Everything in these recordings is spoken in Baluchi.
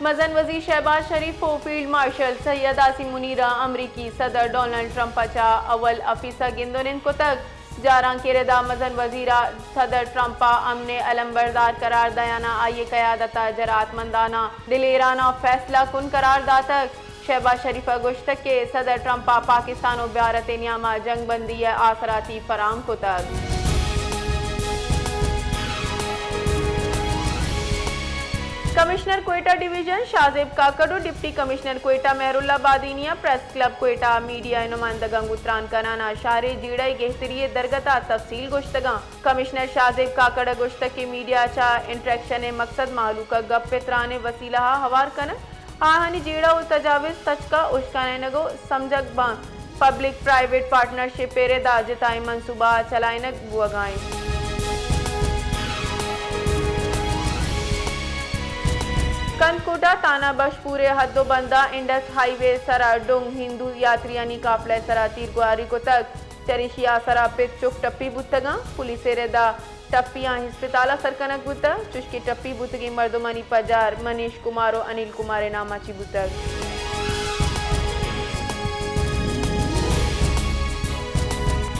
مزن وزیر شہباز شریف ءُ فیلڈ مارشل سید عاصم منیر ءَ امریکی صدر ڈونلڈ ٹرمپ ءَ چہ اول آفیس ءَ گند ءُ نند کتگ۔ جارانکے ءِ رد ءَ مزن وزیر ءَ صدر ٹرمپ ءَ امن ءِ علمبردار قرار دیان ءَ آئی ءِ قیادت ءَ جرات منداناں دلیرانہ ءُ فیصلہ کن قرار داتگ۔ شہباز شریف ءَ گوشتگ کہ صدر ٹرمپ ءَ پاکستان ءُ بھارت ءِ نیام ءَ جنگ بندی ءِ آسراتی فراہم کتگ۔ کمشنر کوئٹہ ڈویژن شاہ زیب کاکڑ ءُ ڈپٹی کمشنر کوئٹہ مہر اللہ بادینی ءَ پریس کلب کوئٹہ ءَ میڈیا ءِ نمائندگاں گوں تران کنان ءَ شہر ءِ جیڑہ ءِ گہتری ءِ درگت ءَ تفصیل گوشتگاں۔ کمشنر شاہ زیب کاکڑ ءَ گوشتگ کہ میڈیا ءَ چہ انٹریکشن ءِ مقصد مہلوک ءَ گپ ءِ تران ءِ وسیلہ ءَ ہوار کنگ، آہانی جیڑہ ءُ تجاوز تچک ءَ اشکنائینگ ءُ سمجھگ باں۔ پبلک پرائیویٹ پارٹنرشپ ءِ رد ءَ جتائیں منصوبہ ءِ چلائینگ بوگ ءَ انت۔ کندکوٹ ءَ تھانہ بشپور ءِ حد ءُ بند ءَ انڈس ہائی وے ءِ سر ءَ ڈونگ ہندو یاتریانی قافلہ ءِ سر ءَ تیرگواری کتگ۔ چریشی ءِ آسر ءَ پت چک ٹپی بوتگ اَنت۔ پولیس ءِ رد ءَ ٹپیاں ہسپتال ءَ سر کنگ بوتگ، چوشکہ ٹپی بوتگیں مردمانی پجار منیش کمار ءُ انیل کمار ءِ نام ءَ چہ بوتگ۔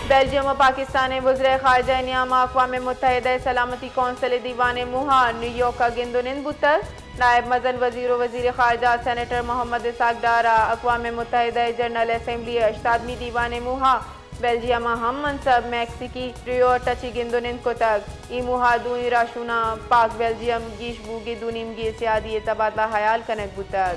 بیلجیم ءَ پاکستان ءِ وزرائے خارجہ ءِ نیام ءَ اقوام متحدہ ءِ سلامتی کونسل ءِ دیوان ءِ موہ ءَ نیویارک ءَ گند ءُ نند بوتگ۔ نائب مزن وزیر ءُ وزیر خارجہ سینیٹر محمد اسحاق ڈار ءَ اقوام متحدہ ءِ جنرل اسمبلی ءِ ہشتادمی دیوان ءِ موہ ءَ بیلجیم ءَ ہم منصب میکسیکی ریوٹ ءَ چہ گند ءُ نند کتگ۔ اے موہ ءَ دوئیں راہشوناں پاک بیلجیم گیش بوگی دو نیمگی سیادی ءِ تبادلہ ہیال کنگ بوتگ۔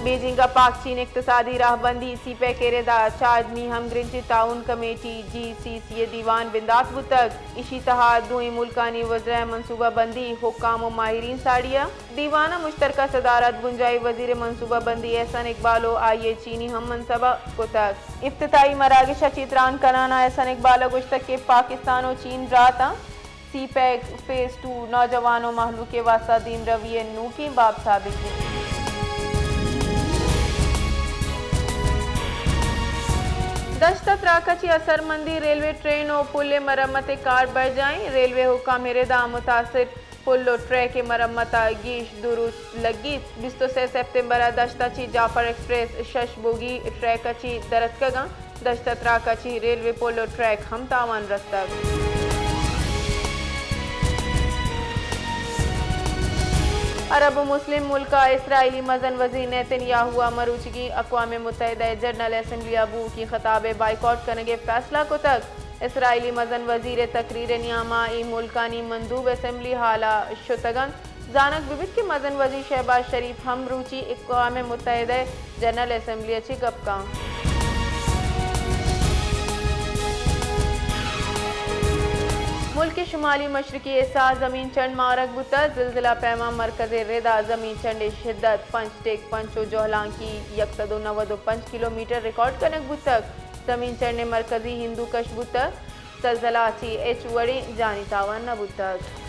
بیجنگ ءَ پاک چین اقتصادی راہبندی سی پیک ءِ رد ءَ چارمی ہمگرنچیں تعاون کمیٹی جی سی سی ءِ دیوان بندات بوتگ۔ ایشی ءِ تہا دوئیں ملکانی وزرائے منصوبہ بندی، حکام ءُ ماہرین ساڑی ءَ۔ دیوان ءِ مشترکہ صدارت بنجاہی وزیر منصوبہ بندی احسن اقبال ءُ آئی ءِ چینی ہم منصب ءَ کتگ۔ افتتاحی مراگش ءَ چہ تران کنان ءَ احسن اقبال ءَ گوشتگ کہ پاکستان ءُ چین برات اَنت، سی پیک فیز ٹو نوجوان ءُ مہلوک ءِ واستہ دیمروی ءِ نوکیں باب ثابت بیت۔ دشت ءَ تراک ءَ چہ اثرمندیں ریلوے ٹرین ءُ پل ءِ مرمت ءِ کار برجاہ اِنت۔ ریلوے حکام ءِ رد ءَ متاثر پل ءُ ٹریک ءِ مرمت ءَ گیش دو روچ لگیت۔ بیست ءُ سئے سپتمبر ءَ دشت ءَ چہ جعفر ایکسپریس شش بوگی ٹریک ءَ چہ درتکگ اَنت۔ دشت ءَ تراک ءَ چہ ریلوے پل ءُ ٹریک ہم تاوان رستگ۔ عرب ءُ مسلم ملک ءَ اسرائیلی مزن وزیر نیتن یاہو ءَ مروچیگیں اقوام متحدہ ءِ جنرل اسمبلی ءَ بوؤکی خطاب ءِ بائیکاٹ کنگ ءِ فیصلہ کتگ۔ اسرائیلی مزن وزیر ءِ تقریر ءِ نیام ءَ اے ملکانی مندوب اسمبلی ہال ءَ شتگ اَنت۔ زانگ بہ بیت کہ مزن وزیر شہباز شریف ہمروچی اقوام متحدہ ءِ جنرل اسمبلی ءَ چہ گپ کنت۔ ملک ءِ شمالی مشرقی حصہ ءَ زمین چنڈ مارگ بوتگ۔ زلزلہ پیما مرکز ءِ رد ءَ زمین چنڈ ءِ شدت پنچ ٹیک پنچ ءُ جہلانکی یک سد ءُ نود ءُ پنچ کلومیٹر ریکارڈ کنگ بوتگ۔ زمین چنڈ ءِ مرکزی ہندوکش بوتگ۔ زلزلہ ءَ چہ ہچ وڑیں جانی تاوان نہ بوتگ۔